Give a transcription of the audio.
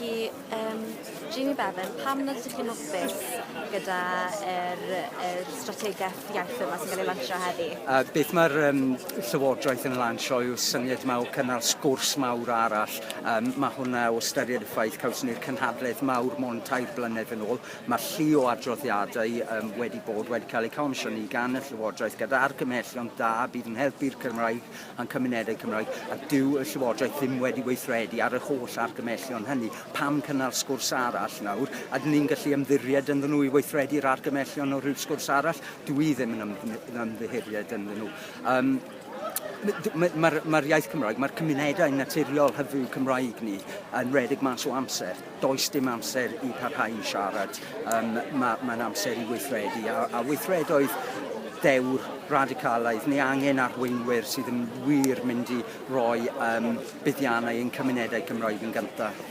Felly, um, Jamie Bevan, pam nad ydych chi'n hapus gyda yr, yr strategaeth iaith yma sy'n cael ei lansio heddi? Beth mae'r um, Llywodraeth yn lansio yw'r syniad yma o cynnal sgwrs mawr arall. Um, mae hwnna o ystyried y ffaith cawson ni'r cynhadledd mawr mond 3 blynedd yn ôl. Mae llu o adroddiadau um, wedi bod wedi cael eu comisiynu gan y Llywodraeth gyda argymhellion da bydd yn helpu'r Cymraeg a'n cymunedau Cymraeg, a dyw y Llywodraeth ddim wedi weithredu ar yr holl argymhellion hynny. Pam cynnal sgwrs arall nawr? A dyn ni'n gallu ymddiried ynddyn nhw i weithredu'r argymhellion o rhyw sgwrs arall? Dwi ddim yn ymddiried ynddyn nhw. Um, Mae'r ma, ma iaith Cymraeg, mae'r cymunedau naturiol hyfyw Cymraeg ni yn redeg mas o amser. Does dim amser i parhau i siarad. Um, Mae'n ma amser i weithredu. A, a weithredoedd dewr, radicalaidd, ni angen arweinwyr sydd yn wir mynd i roi um, buddiannau ein cymunedau Cymraeg yn gyntaf.